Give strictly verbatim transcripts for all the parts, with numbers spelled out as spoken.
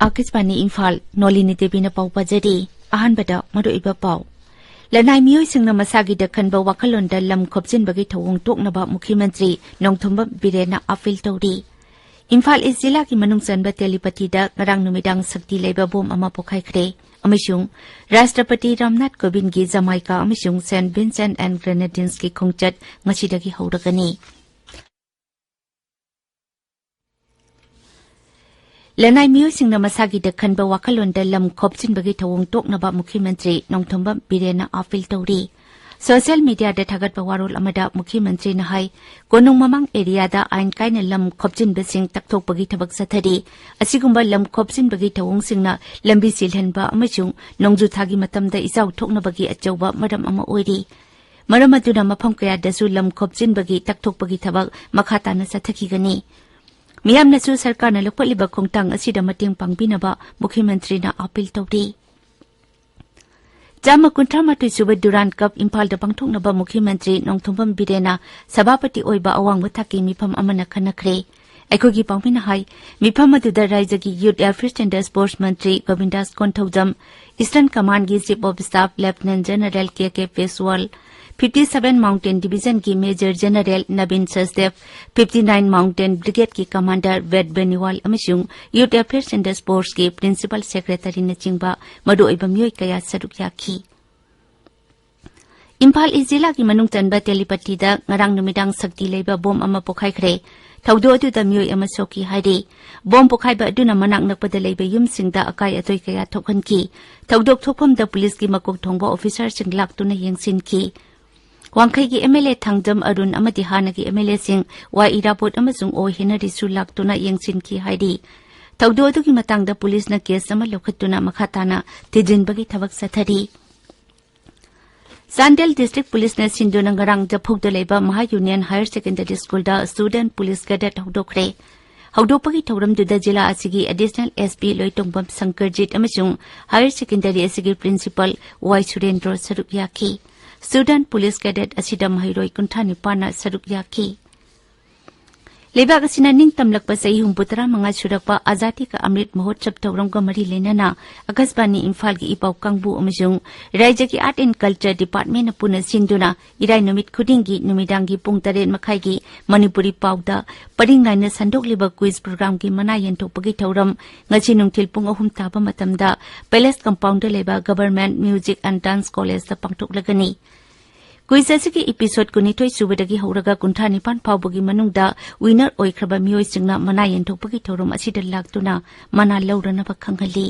ꯑꯥꯀꯥꯁꯕꯥꯅꯤ ꯏꯝꯐꯥꯜ, ꯅꯣꯂꯤꯅꯤ ꯗꯦꯕꯤꯅ ꯄꯥꯎ ꯄꯥꯖꯔꯤ꯫ ꯑꯍꯥꯟꯕꯗ ꯃꯔꯨꯑꯣꯏꯕ ꯄꯥꯎ꯫ ꯂꯅꯥꯏ ꯃꯤꯑꯣꯏꯁꯤꯡꯅ ꯃꯁꯥꯒꯤ ꯗꯈꯟꯕ ꯋꯥꯈꯜꯂꯣꯟꯗ ꯂꯝ ꯈꯣꯞꯆꯤꯟꯕꯒꯤ ꯊꯧꯑꯣꯡ ꯇꯣꯛꯅꯕ ꯃꯨꯈ꯭ꯌ ꯃꯟꯇ꯭ꯔꯤ ꯅꯣꯡꯊꯣꯝꯕꯝ ꯕꯤꯔꯦꯟꯅ ꯑꯥꯄꯤꯜ ꯇꯧꯔꯤ꯫ ꯏꯝꯐꯥꯜ ꯏꯁ ꯖꯤꯂꯥꯒꯤ ꯃꯅꯨꯡ ꯆꯟꯕ ꯇꯦꯂꯤꯄꯇꯤꯗ ꯉꯔꯥꯡ ꯅꯨꯃꯤꯗꯥꯡ ꯁꯛꯇꯤ ꯂꯩꯕ ꯕꯣꯝ ꯑꯃ ꯄꯣꯈꯥꯏꯈ꯭ꯔꯦ ꯑꯃꯁꯨꯡ ꯔꯥꯁꯇ꯭ꯔꯄꯇꯤ ꯔꯥꯝꯅꯥꯊ ꯀꯣꯕꯤꯟꯗꯒꯤ ꯖꯃꯥꯏꯀꯥ ꯑꯃꯁꯨꯡ ꯁꯦꯟꯠ ꯚꯤꯟꯁꯦꯟꯠ ꯑꯦꯟ ꯒ꯭ꯔꯦꯅꯦꯗꯤꯟꯁꯀꯤ ꯈꯣꯡꯆꯠ ꯉꯁꯤꯗꯒꯤ ꯍꯧꯔꯒꯅꯤ꯫ ꯂꯅꯥꯏ ꯃꯤꯑꯣꯏꯁꯤꯡꯅ ꯃꯁꯥꯒꯤ ꯗꯈꯟꯕ ꯋꯥꯈꯜꯂꯣꯟꯗ ꯂꯝ ꯈꯣꯞꯆꯤꯟꯕꯒꯤ ꯊꯧꯑꯣꯡ ꯇꯣꯛꯅꯕ ꯃꯨꯈ꯭ꯌ ꯃꯟꯇ꯭ꯔꯤ ꯅꯣꯡꯊꯣꯝꯕꯝ ꯕꯤꯔꯦꯟꯅ ꯑꯥꯄꯤꯜ ꯇꯧꯔꯤ꯫ ꯁꯣꯁꯤꯌꯦꯜ ꯃꯤꯗꯤꯌꯥꯗ ꯊꯥꯒꯠꯄ ꯋꯥꯔꯣꯜ ꯑꯃꯗ ꯃꯨꯈ꯭ꯌ ꯃꯟꯇ꯭ꯔꯤꯅ ꯍꯥꯏ, ꯀꯣꯅꯨꯡ ꯃꯃꯥꯡ ꯑꯦꯔꯤꯌꯥꯗ ꯑꯥꯏꯟ ꯀꯥꯏꯅ ꯂꯝ ꯈꯣꯞꯆꯤꯟꯕꯁꯤꯡ ꯇꯛꯊꯣꯛꯄꯒꯤ ꯊꯕꯛ ꯆꯠꯊꯔꯤ꯫ ꯑꯁꯤꯒꯨꯝꯕ ꯂꯝ ꯈꯣꯞꯆꯤꯟꯕꯒꯤ ꯊꯧꯑꯣꯡꯁꯤꯡꯅ ꯂꯝꯕꯤ ꯆꯤꯜꯍꯟꯕ ꯑꯃꯁꯨꯡ ꯅꯣꯡꯖꯨ ꯊꯥꯒꯤ ꯃꯇꯝꯗ ꯏꯆꯥꯎ ꯊꯣꯛꯅꯕꯒꯤ ꯑꯆꯧꯕ ꯃꯔꯝ ꯑꯃ ꯑꯣꯏꯔꯤ꯫ ꯃꯔꯝ ꯑꯗꯨꯅ ꯃꯐꯝ ꯀꯌꯥꯗꯁꯨ ꯂꯝ ꯈꯣꯞꯆꯤꯟꯕꯒꯤ ꯇꯛꯊꯣꯛꯄꯒꯤ ꯊꯕꯛ ꯃꯈꯥ ꯇꯥꯅ ꯆꯠꯊꯈꯤꯒꯅꯤ꯫ ꯃꯤꯌꯥꯝꯅꯁꯨ ꯁꯔꯀꯥꯔꯅ ꯂꯧꯈꯠꯂꯤꯕ ꯈꯣꯡꯊꯥꯡ ꯑꯁꯤꯗ ꯃꯇꯦꯡ ꯄꯥꯡꯕꯤꯅꯕ ꯃꯨꯈ꯭ꯌ ꯃꯟꯇ꯭ꯔꯤꯅ ꯑꯥꯄꯤꯜ ꯇꯧꯔꯤ꯫ ꯆꯥꯝꯃ ꯀꯨꯟꯊ꯭ꯔꯥ ꯃꯥꯊꯣꯏ ꯁꯨꯕ ꯗꯨꯔꯥꯟ ꯀꯞ ꯏꯝꯐꯥꯜꯗ ꯄꯥꯡꯊꯣꯛꯅꯕ ꯃꯨꯈ꯭ꯌ ꯃꯟꯇ꯭ꯔꯤ ꯅꯣꯡꯊꯣꯝꯕꯝ ꯕꯤꯔꯦꯟꯅ ꯁꯚꯥꯄꯇꯤ ꯑꯣꯏꯕ ꯑꯋꯥꯡꯕ ꯊꯥꯛꯀꯤ ꯃꯤꯐꯝ ꯑꯃꯅ ꯈꯟꯅꯈ꯭ꯔꯦ꯫ ꯑꯩꯈꯣꯏꯒꯤ ꯄꯥꯎꯃꯤꯅ ꯍꯥꯏ, ꯃꯤꯐꯝ ꯑꯗꯨꯗ ꯔꯥꯏꯖ꯭ꯌꯒꯤ Youth Affairs and Sports ꯃꯟꯇ꯭ꯔꯤ ꯒꯣꯕꯤꯟꯗꯥꯁ ꯀꯣꯟꯊꯧꯖꯝ, Eastern Commandꯒꯤ Chief of Staff Lieutenant General K K Paswal, fifty seven Mountain Divisionꯒꯤ Major General Nabin Sachdev, fifty nine Mountain Brigadeꯀꯤ Commander ꯕꯦꯗ ꯕꯦꯅꯤꯋꯥꯜ ꯑꯃꯁꯨꯡ Youth Affairs and Sportsꯀꯤ Principal Secretaryꯅꯆꯤꯡꯕ ꯃꯔꯨꯑꯣꯏꯕ ꯃꯤꯑꯣꯏ ꯀꯌꯥ ꯁꯔꯨꯛ ꯌꯥꯈꯤ꯫ ꯏꯝꯐꯥꯜ ꯏꯁ ꯖꯤꯂꯥꯒꯤ ꯃꯅꯨꯡ ꯆꯟꯕ ꯇꯦꯂꯤꯄꯇꯤꯗ ꯉꯔꯥꯡ ꯅꯨꯃꯤꯗꯥꯡ ꯁꯛꯇꯤ ꯂꯩꯕ ꯕꯣꯝ ꯑꯃ ꯄꯣꯈꯥꯏꯈ꯭ꯔꯦ꯫ ꯊꯧꯗꯣꯛ ꯑꯗꯨꯗ ꯃꯤꯑꯣꯏ ꯑꯃ ꯁꯣꯛꯈꯤ ꯍꯥꯏꯔꯤ꯫ ꯕꯣꯝ ꯄꯣꯈꯥꯏꯕ ꯑꯗꯨꯅ ꯃꯅꯥꯛ ꯅꯛꯄꯗ ꯂꯩꯕ ꯌꯨꯝꯁꯤꯡꯗ ꯑꯀꯥꯏ ꯑꯇꯣꯏ ꯀꯌꯥ ꯊꯣꯛꯍꯟꯈꯤ꯫ ꯊꯧꯗꯣꯛ ꯊꯣꯛꯐꯝꯗ ꯄꯨꯂꯤꯁꯀꯤ ꯃꯀꯣꯛ ꯊꯣꯡꯕ ꯑꯣꯐꯤꯁꯥꯔꯁꯤꯡ ꯂꯥꯛꯇꯨꯅ ꯌꯦꯡꯁꯤꯟꯈꯤ꯫ ꯋꯥꯡꯈꯩꯒꯤ M L A Thangjam Arun ꯑꯃꯗꯤ ꯍꯥꯟꯅꯒꯤ ꯑꯦꯝ ꯑꯦꯜ ꯑꯦꯁꯤꯡ ꯋꯥꯏ ꯏꯔꯥꯕꯣꯠ ꯑꯃꯁꯨꯡ ꯑꯣ ꯍꯦꯅꯔꯤꯁꯨ ꯂꯥꯛꯇꯨꯅ ꯌꯦꯡꯁꯤꯟꯈꯤ ꯍꯥꯏꯔꯤ꯫ ꯊꯧꯗꯣꯛ ꯑꯗꯨꯒꯤ ꯃꯇꯥꯡꯗ ꯄꯨꯂꯤꯁꯅ ꯀꯦꯁ ꯑꯃ ꯂꯧꯈꯠꯇꯨꯅ ꯃꯈꯥ ꯇꯥꯅ ꯊꯤꯖꯤꯟꯕꯒꯤ ꯊꯕꯛ ꯆꯠꯊꯔꯤ꯫ ꯆꯥꯟꯗꯦꯜ ꯗꯤꯁꯇ꯭ꯔꯤꯛ ꯄꯨꯂꯤꯁꯅ ꯁꯤꯟꯗꯨꯅ ꯉꯔꯥꯡ ꯖꯐꯧꯗ ꯂꯩꯕ ꯃꯍꯥ ꯌꯨꯅꯤꯌꯟ ꯍꯥꯌꯔ ꯁꯦꯀꯦꯟꯗꯔꯤ ꯁ꯭ꯀꯨꯜꯗ ꯁ꯭ꯇꯨꯗꯦꯟꯠ ꯄꯨꯂꯤꯁ ꯀꯦꯗꯦꯠ ꯍꯧꯗꯣꯛꯈ꯭ꯔꯦ꯫ ꯍꯧꯗꯣꯛꯄꯒꯤ ꯊꯧꯔꯝꯗꯨꯗ ꯖꯤꯂꯥ ꯑꯁꯤꯒꯤ ꯑꯦꯗꯤꯁꯅꯦꯜ ꯑꯦꯁ ꯄꯤ ꯂꯣꯏꯇꯣꯡꯕꯝ ꯁꯪꯀꯔꯖꯤꯠ ꯑꯃꯁꯨꯡ ꯍꯥꯌꯔ ꯁꯦꯀꯦꯟꯗꯔꯤ ꯑꯁꯤꯒꯤ ꯄ꯭ꯔꯤꯟꯁꯤꯄꯜ ꯋꯥꯏ ꯁꯨꯔꯦꯟꯗ꯭ꯔꯣ ꯁꯔꯨꯛ ꯌꯥꯈꯤ꯫ ꯁ꯭ꯇꯨꯗꯦꯟꯠ ꯄꯨꯂꯤꯁ ꯀꯦꯗꯦꯠ ꯑꯁꯤꯗ ꯃꯍꯩꯔꯣꯏ ꯀꯨꯟꯊ꯭ꯔꯥ ꯅꯤꯄꯥꯟꯅ ꯁꯔꯨꯛ ꯌꯥꯈꯤ꯫ ꯂꯩꯕꯥꯛ ꯑꯁꯤꯅ ꯅꯤꯡꯇꯝꯂꯛꯄ ꯆꯍꯤ ꯍꯨꯝꯐꯨ ꯇꯔꯥꯃꯉꯥ ꯁꯨꯔꯛꯄ ꯑꯖꯥꯗꯤ ꯀꯥ ꯑꯃ꯭ꯔꯤꯠ ꯃꯍꯣꯠꯁꯕ ꯊꯧꯔꯝꯒ ꯃꯔꯤ ꯂꯩꯅꯅ ꯑꯀꯥꯁꯕꯥꯅꯤ ꯏꯝꯐꯥꯜꯒꯤ ꯏꯄꯥꯎ ꯀꯥꯡꯕꯨ ꯑꯃꯁꯨꯡ ꯔꯥꯖ꯭ꯌꯒꯤ Art and Culture Department ꯅ ꯄꯨꯟꯅ ꯁꯤꯟꯗꯨꯅ ꯏꯔꯥꯏ ꯅꯨꯃꯤꯠ ꯈꯨꯗꯤꯡꯒꯤ ꯅꯨꯃꯤꯗꯥꯡꯒꯤ ꯄꯨꯡ ꯇꯔꯦꯠ ꯃꯈꯥꯏꯒꯤ ꯃꯅꯤꯄꯨꯔꯤ ꯄꯥꯎꯗ ꯄꯔꯤꯡ ꯅꯥꯏꯅ ꯁꯟꯗꯣꯛꯂꯤꯕ quiz program ꯒꯤ ꯃꯅꯥ ꯌꯦꯟꯊꯣꯛꯄꯒꯤ ꯊꯧꯔꯝ ꯉꯁꯤ ꯅꯨꯡꯊꯤꯜ ꯄꯨꯡ ꯑꯍꯨꯝ ꯇꯥꯕ ꯃꯇꯝꯗ Palace Compound ꯗ ꯂꯩꯕ Government Music and Dance College ꯇ ꯄꯥꯡꯊꯣꯛꯂꯒꯅꯤ꯫ Quiz ꯑꯁꯤꯒꯤ episode ꯀꯨꯟꯅꯤꯊꯣꯏ ꯁꯨꯕꯗꯒꯤ ꯍꯧꯔꯒ ꯀꯨꯟꯊ꯭ꯔꯥ ꯅꯤꯄꯥꯟ ꯐꯥꯎꯕꯒꯤ ꯃꯅꯨꯡꯗ winner ꯑꯣꯏꯈ꯭ꯔꯕ ꯃꯤꯑꯣꯏꯁꯤꯡꯅ ꯃꯅꯥ ꯌꯦꯟꯊꯣꯛꯄꯒꯤ ꯊꯧꯔꯝ ꯑꯁꯤꯗ ꯂꯥꯛꯇꯨꯅ ꯃꯅꯥ ꯂꯧꯔꯅꯕ ꯈꯪꯍꯜꯂꯤ꯫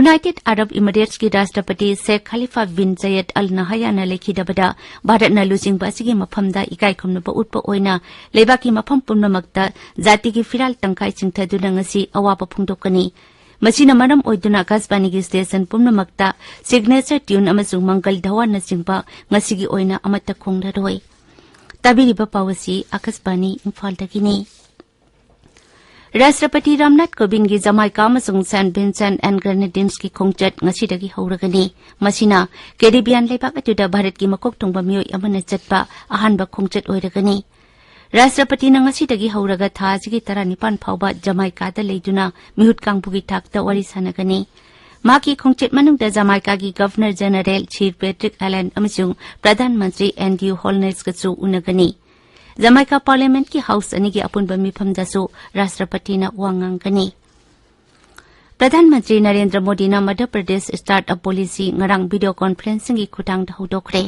United Arab Emirates ꯀꯤ ꯔꯥꯁꯇ꯭ꯔꯄꯇꯤ ꯁꯦꯈ ꯈꯂꯤꯐꯥ ꯕꯤꯟ ꯖꯌꯦꯗ ꯑꯜ ꯅꯍꯌꯥꯟꯅ ꯂꯩꯈꯤꯗꯕꯗ ꯚꯥꯔꯠꯅ ꯂꯨꯆꯤꯡꯕ ꯑꯁꯤꯒꯤ ꯃꯐꯝꯗ ꯏꯀꯥꯏ ꯈꯨꯝꯅꯕ ꯎꯠꯄ ꯑꯣꯏꯅ ꯂꯩꯕꯥꯛꯀꯤ ꯃꯐꯝ ꯄꯨꯝꯅꯃꯛꯇ ꯖꯥꯇꯤꯒꯤ ꯐꯤꯔꯥꯜ ꯇꯪꯈꯥꯏ ꯆꯤꯡꯊꯗꯨꯅ ꯉꯁꯤ ꯑꯋꯥꯕ ꯐꯣꯡꯗꯣꯛꯀꯅꯤ꯫ ꯃꯁꯤꯅ ꯃꯔꯝ ꯑꯣꯏꯗꯨꯅ ꯑꯀꯥꯁꯕꯥꯅꯤꯒꯤ station ꯄꯨꯝꯅꯃꯛꯇ signature tune ꯑꯃꯁꯨꯡ ꯃꯪꯒꯜ ꯙꯋꯥꯟꯅꯆꯤꯡꯕ ꯉꯁꯤꯒꯤ ꯑꯣꯏꯅ ꯑꯃꯠꯇ ꯈꯣꯡꯂꯔꯣꯏ꯫ ꯇꯥꯕꯤꯔꯤꯕ ꯄꯥꯎ ꯑꯁꯤ ꯑꯀꯥꯁꯕꯥꯅꯤ ꯏꯝꯐꯥꯜꯗꯒꯤꯅꯤ꯫ ꯔꯥꯁꯇ꯭ꯔꯄꯇꯤ ꯔꯥꯝꯅꯥꯊ ꯀꯣꯕꯤꯟꯗꯒꯤ ꯖꯃꯥꯏꯀꯥ ꯑꯃꯁꯨꯡ Saint Vincent and Grenadines ꯀꯤ ꯈꯣꯡꯆꯠ ꯉꯁꯤꯗꯒꯤ ꯍꯧꯔꯒꯅꯤ꯫ ꯃꯁꯤꯅ ꯀꯦꯔꯤꯕꯤꯌꯥꯟ ꯂꯩꯕꯥꯛ ꯑꯗꯨꯗ ꯚꯥꯔꯠꯀꯤ ꯃꯀꯣꯛ ꯊꯣꯡꯕ ꯃꯤꯑꯣꯏ ꯑꯃꯅ ꯆꯠꯄ ꯑꯍꯥꯟꯕ ꯈꯣꯡꯆꯠ ꯑꯣꯏꯔꯒꯅꯤ꯫ ꯔꯥꯁꯇ꯭ꯔꯄꯇꯤꯅ ꯉꯁꯤꯗꯒꯤ ꯍꯧꯔꯒ ꯊꯥ ꯑꯁꯤꯒꯤ ꯇꯔꯥꯅꯤꯄꯥꯟ ꯐꯥꯎꯕ ꯖꯃꯥꯏꯀꯥꯗ ꯂꯩꯗꯨꯅ ꯃꯤꯍꯨꯠ ꯀꯥꯡꯕꯨꯒꯤ ꯊꯥꯛꯇ ꯋꯥꯔꯤ ꯁꯥꯟꯅꯒꯅꯤ꯫ ꯃꯍꯥꯛꯀꯤ ꯈꯣꯡꯆꯠ ꯃꯅꯨꯡꯗ ꯖꯃꯥꯏꯀꯥꯒꯤ Governor General Sir Patrick Allen ꯑꯃꯁꯨꯡ ꯄ꯭ꯔꯙꯥꯟ ꯃꯟꯇ꯭ꯔꯤ ꯑꯦꯟꯗ꯭ꯔꯨ ꯍꯣꯜꯅꯦꯁꯀꯁꯨ ꯎꯅꯒꯅꯤ꯫ ꯖꯃꯥꯏꯀꯥ Parliament ꯀꯤ House ꯑꯅꯤꯒꯤ ꯑꯄꯨꯟꯕ ꯃꯤꯐꯝꯗꯁꯨ ꯔꯥꯁꯇ꯭ꯔꯄꯇꯤꯅ ꯋꯥ ꯉꯥꯡꯒꯅꯤ꯫ ꯄ꯭ꯔꯙꯥꯟ ꯃꯟꯇ꯭ꯔꯤ ꯅꯔꯦꯟꯗ꯭ꯔ ꯃꯣꯗꯤꯅ ꯃꯙ꯭ꯌ ꯄ꯭ꯔꯗꯦꯁ startup policy ꯉꯔꯥꯡ video conferencing ꯒꯤ ꯈꯨꯠꯊꯥꯡꯗ ꯍꯧꯗꯣꯛꯈ꯭ꯔꯦ꯫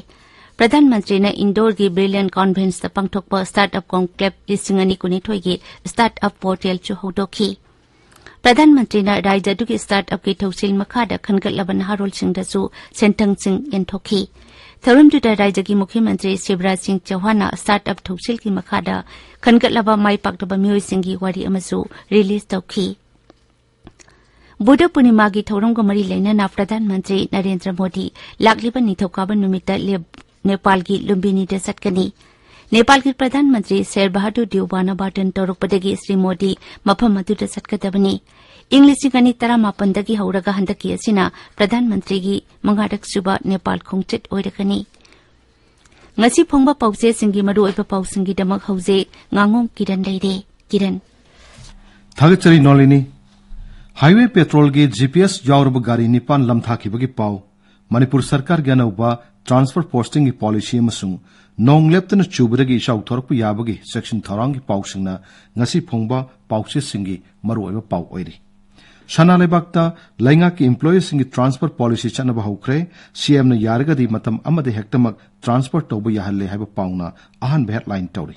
ꯄ꯭ꯔꯙꯥꯟ ꯃꯟꯇ꯭ꯔꯤꯅ ꯏꯟꯗꯣꯔꯒꯤ Brilliant Convent ꯇ ꯄꯥꯡꯊꯣꯛꯄ startup conclave ꯂꯤꯁꯤꯡ ꯑꯅꯤ ꯀꯨꯟꯅꯤꯊꯣꯏꯒꯤ startup portal ꯁꯨ ꯍꯧꯗꯣꯛꯈꯤ꯫ ꯄ꯭ꯔꯙꯥꯟ ꯃꯟꯇ꯭ꯔꯤꯅ ꯔꯥꯖ꯭ꯌ ꯑꯗꯨꯒꯤ startup ꯀꯤ ꯊꯧꯁꯤꯜ ꯃꯈꯥꯗ ꯈꯟꯒꯠꯂꯕ ꯅꯍꯥꯔꯣꯜꯁꯤꯡꯗꯁꯨ ꯁꯦꯟꯊꯪꯁꯤꯡ ꯌꯦꯟꯊꯣꯛꯈꯤ꯫ ꯊꯧꯔꯝꯗꯨꯗ ꯔꯥꯖ꯭ꯌꯒꯤ ꯃꯨꯈ꯭ꯌ ꯃꯟꯇ꯭ꯔꯤ ꯁꯤꯕꯔꯥꯖ ꯁꯤꯡ ꯆꯧꯍꯥꯟꯅ startup ꯊꯧꯁꯤꯜꯒꯤ ꯃꯈꯥꯗ ꯈꯟꯒꯠꯂꯕ ꯃꯥꯏ ꯄꯥꯛꯂꯕ ꯃꯤꯑꯣꯏꯁꯤꯡꯒꯤ ꯋꯥꯔꯤ ꯑꯃꯁꯨ release ꯇꯧꯈꯤ꯫ ꯕꯨꯙ ꯄꯨꯔꯅꯤꯃꯥꯒꯤ ꯊꯧꯔꯝꯒ ꯃꯔꯤ ꯂꯩꯅꯅ ꯄ꯭ꯔꯙꯥꯟ ꯃꯟꯇ꯭ꯔꯤ ꯅꯔꯦꯟꯗ꯭ꯔ ꯃꯣꯗꯤ ꯂꯥꯛꯂꯤꯕ ꯅꯤꯡꯊꯧꯀꯥꯕ ꯅꯨꯃꯤꯠꯇ ꯂꯦꯞ-, ꯅꯦꯄꯥꯜꯒꯤ ꯂꯨꯝꯕꯤꯅꯤꯗ ꯆꯠꯀꯅꯤ꯫ ꯅꯦꯄꯥꯜꯒꯤ ꯄ꯭ꯔꯙꯥꯟ ꯃꯟꯇ꯭ꯔꯤ ꯁꯦꯔ ꯕꯍꯥꯗꯨꯔ ꯗꯤꯎꯕꯥꯅ ꯕꯥꯔꯇꯟ ꯇꯧꯔꯛꯄꯗꯒꯤ ꯁ꯭ꯔꯤ ꯃꯣꯗꯤ ꯃꯐꯝ ꯑꯗꯨꯗ ꯆꯠꯀꯗꯕꯅꯤ꯫ ꯏꯪ ꯂꯤꯁꯤꯡ ꯑꯅꯤ ꯇꯔꯥꯃꯥꯄꯟꯗꯒꯤ ꯍꯧꯔꯒ ꯍꯟꯗꯛꯀꯤ ꯑꯁꯤꯅ ꯄ꯭ꯔꯙꯥꯟ ꯃꯟꯇ꯭ꯔꯤꯒꯤ ꯃꯉꯥꯔꯛ ꯁꯨꯕ ꯅꯦꯄꯥꯜ ꯈꯣꯡꯆꯠ ꯑꯣꯏꯔꯒꯅꯤ꯫ ꯉꯁꯤ ꯐꯣꯡꯕ ꯄꯥꯎꯆꯦꯁꯤꯡꯒꯤ ꯃꯔꯨꯑꯣꯏꯕ ꯄꯥꯎꯁꯤꯡꯒꯤꯗꯃꯛ ꯍꯧꯖꯤꯛ ꯉꯥꯉꯣꯝ ꯀꯤꯔꯟ ꯂꯩꯔꯦ꯫ ꯀꯤꯔꯟ꯫ ꯊꯥꯒꯠꯆꯔꯤ ꯅꯣꯂꯤꯅꯤ꯫ Highway patrolꯒꯤ GPS ꯌꯥꯎꯔꯕ ꯒꯥꯔꯤ ꯅꯤꯄꯥꯟ ꯂꯝꯊꯥꯈꯤꯕꯒꯤ ꯄꯥꯎ, ꯃꯅꯤꯄꯨꯔ ꯁꯔꯀꯥꯔꯒꯤ ꯑꯅꯧꯕ transfer postingꯒꯤ policy ꯑꯃꯁꯨꯡ ꯅꯣꯡ ꯂꯦꯞꯇꯅ ꯆꯨꯕꯗꯒꯤ ꯏꯆꯥꯎ ꯊꯣꯔꯛꯄ ꯌꯥꯕꯒꯤ ꯆꯦꯛꯁꯤꯟ ꯊꯧꯔꯥꯡꯒꯤ ꯄꯥꯎꯁꯤꯡꯅ ꯉꯁꯤ ꯐꯣꯡꯕ ꯄꯥꯎꯆꯦꯁꯤꯡꯒꯤ ꯃꯔꯨꯑꯣꯏꯕ ꯄꯥꯎ ꯑꯣꯏꯔꯤ꯫ ꯁꯅꯥ ꯂꯩꯕꯥꯛꯇ ꯂꯩꯉꯥꯛꯀꯤ employeeꯁꯤꯡꯒꯤ transfer policy ꯆꯠꯅꯕ ꯍꯧꯈ꯭ꯔꯦ꯫ CMꯅ ꯌꯥꯔꯒꯗꯤ ꯃꯇꯝ ꯑꯃꯗ ꯍꯦꯛꯇꯃꯛ transfer ꯇꯧꯕ ꯌꯥꯍꯜꯂꯦ ꯍꯥꯏꯕ ꯄꯥꯎꯅ ꯑꯍꯥꯟꯕ headline ꯇꯧꯔꯤ꯫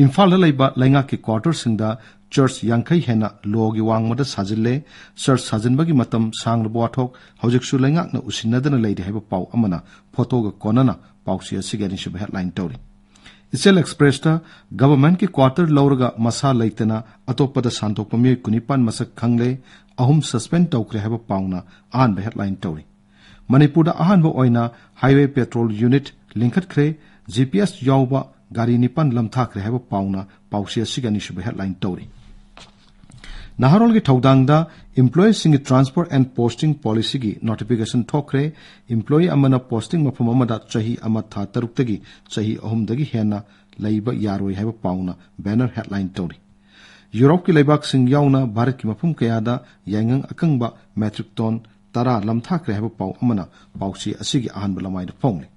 ꯏꯝꯐꯥꯜꯗ ꯂꯩꯕ ꯂꯩꯉꯥꯛꯀꯤ quarterꯁꯤꯡꯗ church ꯌꯥꯡꯈꯩ ꯍꯦꯟꯅ lawꯒꯤ ꯋꯥꯡꯃꯗ ꯁꯥꯖꯤꯜꯂꯦ꯫ Church ꯁꯥꯖꯤꯟꯕꯒꯤ ꯃꯇꯝ ꯁꯥꯡꯂꯕ ꯋꯥꯊꯣꯛ ꯍꯧꯖꯤꯛꯁꯨ ꯂꯩꯉꯥꯛꯅ ꯎꯁꯤꯟꯅꯗꯅ ꯂꯩꯔꯤ ꯍꯥꯏꯕ ꯄꯥꯎ ꯑꯃꯅ ꯐꯣꯇꯣꯒ ꯀꯣꯟꯅꯅ ꯄꯥꯎꯆꯦ ꯑꯁꯤꯒꯤ ꯑꯅꯤꯁꯨꯕ headline ꯇꯧꯔꯤ꯫ ꯏꯆꯦꯜ Expressꯇ governmentꯀꯤ quarter ꯂꯧꯔꯒ ꯃꯁꯥ ꯂꯩꯇꯅ ꯑꯇꯣꯞꯄꯗ ꯁꯥꯟꯗꯣꯛꯄ ꯃꯤꯑꯣꯏ ꯀꯨꯟꯅꯤꯄꯥꯟ ꯃꯁꯛ ꯈꯪꯂꯦ, ꯑꯍꯨꯝ suspend ꯇꯧꯈ꯭ꯔꯦ ꯍꯥꯏꯕ ꯄꯥꯎꯅ ꯑꯍꯥꯟꯕ headline ꯇꯧꯔꯤ꯫ ꯃꯅꯤꯄꯨꯔꯗ ꯑꯍꯥꯟꯕ ꯑꯣꯏꯅ highway patrol unit ꯂꯤꯡꯈꯠꯈ꯭ꯔꯦ, GPS ꯌꯥꯎꯕ ꯒꯥꯔꯤ ꯅꯤꯄꯥꯟ ꯂꯝꯊꯥꯈ꯭ꯔꯦ ꯍꯥꯏꯕ ꯄꯥꯎꯅ ꯄꯥꯎꯆꯦ ꯑꯁꯤꯒꯤ ꯑꯅꯤꯁꯨꯕ headline ꯇꯧꯔꯤ꯫ ꯅꯍꯥꯔꯣꯜꯒꯤ ꯊꯧꯗꯥꯡꯗ employeeꯁꯤꯡꯒꯤ transfer and posting policyꯒꯤ notification ꯊꯣꯛꯈ꯭ꯔꯦ꯫ Employee ꯑꯃꯅ posting ꯃꯐꯝ ꯑꯃꯗ ꯆꯍꯤ ꯑꯃ ꯊꯥ ꯇꯔꯨꯛꯇꯒꯤ ꯆꯍꯤ ꯑꯍꯨꯝꯗꯒꯤ ꯍꯦꯟꯅ ꯂꯩꯕ ꯌꯥꯔꯣꯏ ꯍꯥꯏꯕ ꯄꯥꯎꯅ banner headline ꯇꯧꯔꯤ꯫ ꯌꯨꯔꯣꯞꯀꯤ ꯂꯩꯕꯥꯛꯁꯤꯡ ꯌꯥꯎꯅ ꯚꯥꯔꯠꯀꯤ ꯃꯐꯝ ꯀꯌꯥꯗ ꯌꯥꯏꯉꯪ ꯑꯀꯪꯕ metric ton ꯇꯔꯥ ꯂꯝꯊꯥꯈ꯭ꯔꯦ ꯍꯥꯏꯕ ꯄꯥꯎ ꯑꯃꯅ ꯄꯥꯎꯆꯦ ꯑꯁꯤꯒꯤ ꯑꯍꯥꯟꯕ ꯂꯃꯥꯏꯗ ꯐꯣꯡꯂꯤ꯫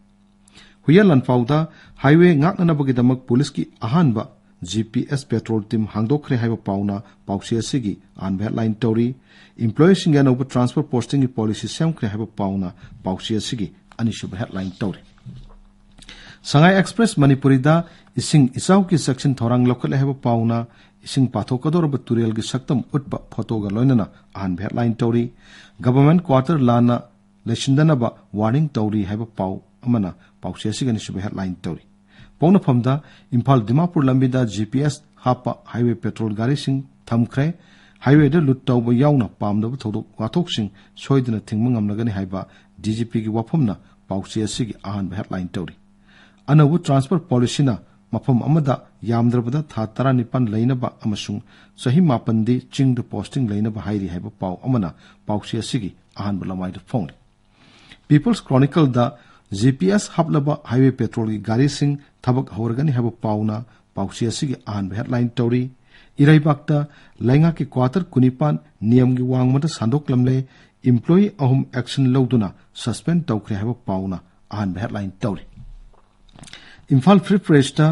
ꯍꯨꯏꯌꯦꯟ ꯂꯥꯟꯐꯥꯎꯗ highway ꯉꯥꯛꯅꯅꯕꯒꯤꯗꯃꯛ policeꯀꯤ ꯑꯍꯥꯟꯕ GPS patrol team ꯍꯥꯡꯗꯣꯛꯈ꯭ꯔꯦ ꯍꯥꯏꯕ ꯄꯥꯎꯅ ꯄꯥꯎꯆꯦ ꯑꯁꯤꯒꯤ ꯑꯍꯥꯟꯕ headline ꯇꯧꯔꯤ꯫ Employeeꯁꯤꯡꯒꯤ ꯑꯅꯧꯕ transfer postingꯒꯤ policy ꯁꯦꯝꯈ꯭ꯔꯦ ꯍꯥꯏꯕ ꯄꯥꯎꯅ ꯄꯥꯎꯆꯦ ꯑꯁꯤꯒꯤ ꯑꯅꯤꯁꯨꯕ headline ꯇꯧꯔꯤ꯫ ꯁꯉꯥꯏ Express ꯃꯅꯤꯄꯨꯔꯤꯗ ꯏꯁꯤꯡ ꯏꯆꯥꯎꯒꯤ ꯆꯦꯛꯁꯤꯟ ꯊꯧꯔꯥꯡ ꯂꯧꯈꯠꯂꯦ ꯍꯥꯏꯕ ꯄꯥꯎꯅ ꯏꯁꯤꯡ ꯄꯥꯊꯣꯛꯀꯗꯧꯔꯕ ꯇꯨꯔꯦꯜꯒꯤ ꯁꯛꯇꯝ ꯎꯠꯄ ꯐꯣꯇꯣꯒ ꯂꯣꯏꯅꯅ ꯑꯍꯥꯟꯕ headline ꯇꯧꯔꯤ꯫ Government quarter ꯂꯥꯟꯅ ꯂꯩꯁꯤꯟꯗꯅꯕ warning ꯇꯧꯔꯤ ꯍꯥꯏꯕ ꯄꯥꯎ ꯑꯃꯅ ꯄꯥꯎꯆꯦ ꯑꯁꯤꯒꯤ ꯑꯅꯤꯁꯨꯕ headline ꯇꯧꯔꯤ꯫ ꯄꯣꯛꯅꯐꯝꯗ ꯏꯝꯐꯥꯜ ꯗꯤꯃꯥꯄꯨꯔ ꯂꯝꯕꯤꯗ GPS ꯍꯥꯞꯄ highway patrol ꯒꯥꯔꯤꯁꯤꯡ ꯊꯝꯈ꯭ꯔꯦ꯫ Highwayꯗ ꯂꯨꯠ ꯇꯧꯕ ꯌꯥꯎꯅ ꯄꯥꯝꯗꯕ ꯊꯧꯗꯣꯛ ꯋꯥꯊꯣꯛꯁꯤꯡ ꯁꯣꯏꯗꯅ ꯊꯤꯡꯕ ꯉꯝꯂꯒꯅꯤ ꯍꯥꯏꯕ DGPꯒꯤ ꯋꯥꯐꯝꯅ ꯄꯥꯎꯆꯦ ꯑꯁꯤꯒꯤ ꯑꯍꯥꯟꯕ headline ꯇꯧꯔꯤ꯫ ꯑꯅꯧꯕ transfer policyꯅ ꯃꯐꯝ ꯑꯃꯗ ꯌꯥꯝꯗ꯭ꯔꯕꯗ ꯊꯥ ꯇꯔꯥꯅꯤꯄꯥꯟ ꯂꯩꯅꯕ ꯑꯃꯁꯨꯡ ꯆꯍꯤ ꯃꯥꯄꯟꯗꯤ ꯆꯤꯡꯗ posting ꯂꯩꯅꯕ ꯍꯥꯏꯔꯤ ꯍꯥꯏꯕ ꯄꯥꯎ ꯑꯃꯅ ꯄꯥꯎꯆꯦ ꯑꯁꯤꯒꯤ ꯑꯍꯥꯟꯕ ꯂꯃꯥꯏꯗ ꯐꯣꯡꯂꯤ꯫ People's Chronicleꯗ G P S ꯍꯥꯞꯂꯕ highway patrolꯒꯤ ꯒꯥꯔꯤꯁꯤꯡ ꯊꯕꯛ ꯍꯧꯔꯒꯅꯤ ꯍꯥꯏꯕ ꯄꯥꯎꯅ ꯄꯥꯎꯆꯦ ꯑꯁꯤꯒꯤ ꯑꯍꯥꯟꯕ headline ꯇꯧꯔꯤ꯫ ꯏꯔꯩꯕꯥꯛꯇ ꯂꯩꯉꯥꯛꯀꯤ quarter ꯀꯨꯟꯅꯤꯄꯥꯟ ꯅꯤꯌꯝꯒꯤ ꯋꯥꯡꯃꯗ ꯁꯟꯗꯣꯛꯂꯝꯂꯦ꯫ Employee ꯑꯍꯨꯝ action ꯂꯧꯗꯨꯅ suspend ꯇꯧꯈ꯭ꯔꯦ ꯍꯥꯏꯕ ꯄꯥꯎꯅ ꯑꯍꯥꯟꯕ headline ꯇꯧꯔꯤ꯫ ꯏꯝꯐꯥꯜ Free Pressꯇ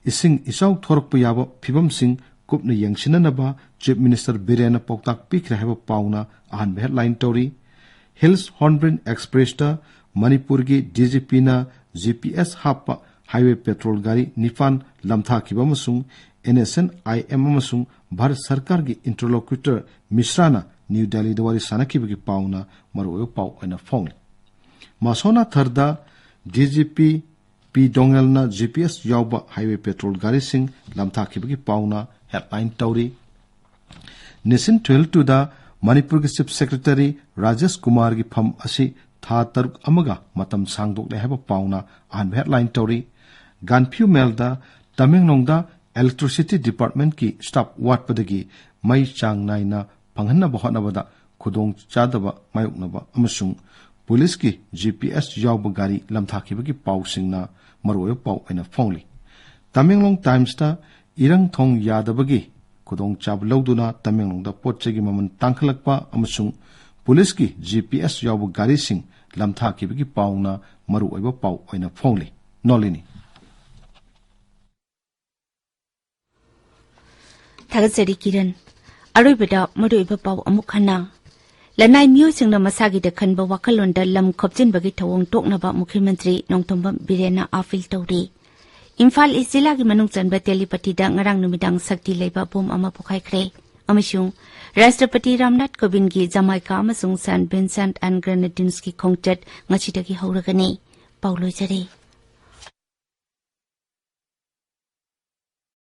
ꯏꯁꯤꯡ ꯏꯆꯥꯎ ꯊꯣꯔꯛꯄ ꯌꯥꯕ ꯐꯤꯕꯝꯁꯤꯡ ꯀꯨꯞꯅ ꯌꯦꯡꯁꯤꯟꯅꯅꯕ Chief Minister ꯕꯤꯔꯦꯟꯅ ꯄꯥꯎꯇꯥꯛ ꯄꯤꯈ꯭ꯔꯦ ꯍꯥꯏꯕ ꯄꯥꯎꯅ ꯑꯍꯥꯟꯕ headline ꯇꯧꯔꯤ꯫ Hills Hornbill Expressꯇ ꯃꯅꯤꯄꯨꯔꯒꯤ ꯗꯤ ꯖꯤ ꯄꯤꯅ ꯖꯤ ꯄꯤ ꯑꯦꯁ ꯍꯥꯞꯄ highway patrol ꯒꯥꯔꯤ ꯅꯤꯄꯥꯟ ꯂꯝꯊꯥꯈꯤꯕ ꯑꯃꯁꯨꯡ N S N I M ꯑꯃꯁꯨꯡ ꯚꯥꯔꯠ ꯁꯔꯀꯥꯔꯒꯤ interlocutor ꯃꯤꯁ꯭ꯔꯥꯅ ꯅ꯭ꯌꯨ ꯗꯦꯜꯂꯤꯗ ꯋꯥꯔꯤ ꯁꯥꯟꯅꯈꯤꯕꯒꯤ ꯄꯥꯎꯅ ꯃꯔꯨꯑꯣꯏꯕ ꯄꯥꯎ ꯑꯣꯏꯅ ꯐꯣꯡꯂꯤ꯫ ꯃꯁꯣꯅꯥꯊꯔꯗ ꯗꯤ ꯖꯤ ꯄꯤ ꯄꯤ ꯗꯣꯉꯦꯜꯅ ꯖꯤ ꯄꯤ ꯑꯦꯁ ꯌꯥꯎꯕ highway patrol ꯒꯥꯔꯤꯁꯤꯡ ꯂꯝꯊꯥꯈꯤꯕꯒꯤ ꯄꯥꯎꯅ headline ꯇꯧꯔꯤ꯫ Nation twenty-twoꯗ ꯃꯅꯤꯄꯨꯔꯒꯤ Chief Secretary ꯔꯥꯖꯦꯁ ꯀꯨꯃꯥꯔꯒꯤ ꯐꯝ ꯑꯁꯤ ꯊꯥ ꯇꯔꯨꯛ ꯑꯃꯒ ꯃꯇꯝ ꯁꯥꯡꯗꯣꯛꯂꯦ ꯍꯥꯏꯕ ꯄꯥꯎꯅ ꯑꯍꯥꯟꯕ headline ꯇꯧꯔꯤ꯫ ꯒꯥꯟꯐꯤꯌꯨ ꯃꯦꯜꯗ ꯇꯃꯦꯡꯂꯣꯡꯗ electricity departmentꯀꯤ staff ꯋꯥꯠꯄꯗꯒꯤ ꯃꯩ ꯆꯥꯡ ꯅꯥꯏꯅ ꯐꯪꯍꯟꯅꯕ ꯍꯣꯠꯅꯕꯗ ꯈꯨꯗꯣꯡ ꯆꯥꯗꯕ ꯃꯥꯌꯣꯛꯅꯕ ꯑꯃꯁꯨꯡ ꯄꯨꯂꯤꯁꯀꯤ ꯖꯤ ꯄꯤ ꯑꯦꯁ ꯌꯥꯎꯕ ꯒꯥꯔꯤ ꯂꯝꯊꯥꯈꯤꯕꯒꯤ ꯄꯥꯎꯁꯤꯡꯅ ꯃꯔꯨꯑꯣꯏꯕ ꯄꯥꯎ ꯑꯣꯏꯅ ꯐꯣꯡꯂꯤ꯫ ꯇꯃꯦꯡꯂꯣꯡ ꯇꯥꯏꯝꯁꯇ ꯏꯔꯪ ꯊꯣꯡ ꯌꯥꯗꯕꯒꯤ ꯈꯨꯗꯣꯡꯆꯥꯕ ꯂꯧꯗꯨꯅ ꯇꯃꯦꯡꯂꯣꯡꯗ ꯄꯣꯠ ꯆꯩꯒꯤ ꯃꯃꯜ ꯇꯥꯡꯈꯠꯂꯛꯄ ꯑꯃꯁꯨꯡ ꯄꯨꯂꯤꯁꯀꯤ ꯖꯤ ꯄꯤ ꯑꯦꯁ ꯌꯥꯎꯕ ꯒꯥꯔꯤꯁꯤꯡ ꯂꯝꯊꯥꯈꯤꯕꯒꯤ ꯄꯥꯎꯅ ꯃꯔꯨꯑꯣꯏꯕ ꯄꯥꯎ ꯑꯣꯏꯅ ꯐꯣꯡꯂꯤ꯫ ꯅꯣꯂꯤꯅꯤ꯫ ꯊꯥꯒꯠꯆꯔꯤ ꯀꯤꯔꯟ꯫ ꯑꯔꯣꯏꯕꯗ ꯃꯔꯨꯑꯣꯏꯕ ꯄꯥꯎ ꯑꯃꯨꯛ ꯍꯟꯅ꯫ ꯂꯅꯥꯏ ꯃꯤꯑꯣꯏꯁꯤꯡꯅ ꯃꯁꯥꯒꯤꯗ ꯈꯟꯕ ꯋꯥꯈꯜꯂꯣꯟꯗ ꯂꯝ ꯈꯣꯞꯆꯤꯟꯕꯒꯤ ꯊꯧꯑꯣꯡ ꯇꯣꯛꯅꯕ ꯃꯨꯈ꯭ꯌ ꯃꯟꯇ꯭ꯔꯤ ꯅꯣꯡꯊꯣꯝꯕꯝ ꯕꯤꯔꯦꯟꯅ ꯑꯥꯄꯤꯜ ꯇꯧꯔꯤ꯫ ꯏꯝꯐꯥꯜ ꯏꯁ ꯖꯤꯂꯥꯒꯤ ꯃꯅꯨꯡ ꯆꯟꯕ ꯇꯦꯂꯤꯄꯇꯤꯗ ꯉꯔꯥꯡ ꯅꯨꯃꯤꯗꯥꯡ ꯁꯛꯇꯤ ꯂꯩꯕ ꯕꯣꯝ ꯑꯃ ꯄꯣꯈꯥꯏꯈ꯭ꯔꯦ ꯑꯃꯁꯨꯡ ꯔꯥꯁꯇ꯭ꯔꯄꯇꯤ ꯔꯥꯝꯅꯥꯊ ꯀꯣꯕꯤꯟꯗꯒꯤ ꯖꯃꯥꯏꯀꯥ ꯑꯃꯁꯨꯡ ꯁꯦꯟꯠ ꯚꯤꯟꯁꯦꯟꯠ ꯑꯦꯟ ꯒ꯭ꯔꯦꯅꯦꯗꯤꯟꯁꯀꯤ ꯈꯣꯡꯆꯠ ꯉꯁꯤꯗꯒꯤ ꯍꯧꯔꯒꯅꯤ꯫ ꯄꯥꯎ ꯂꯣꯏꯖꯔꯦ꯫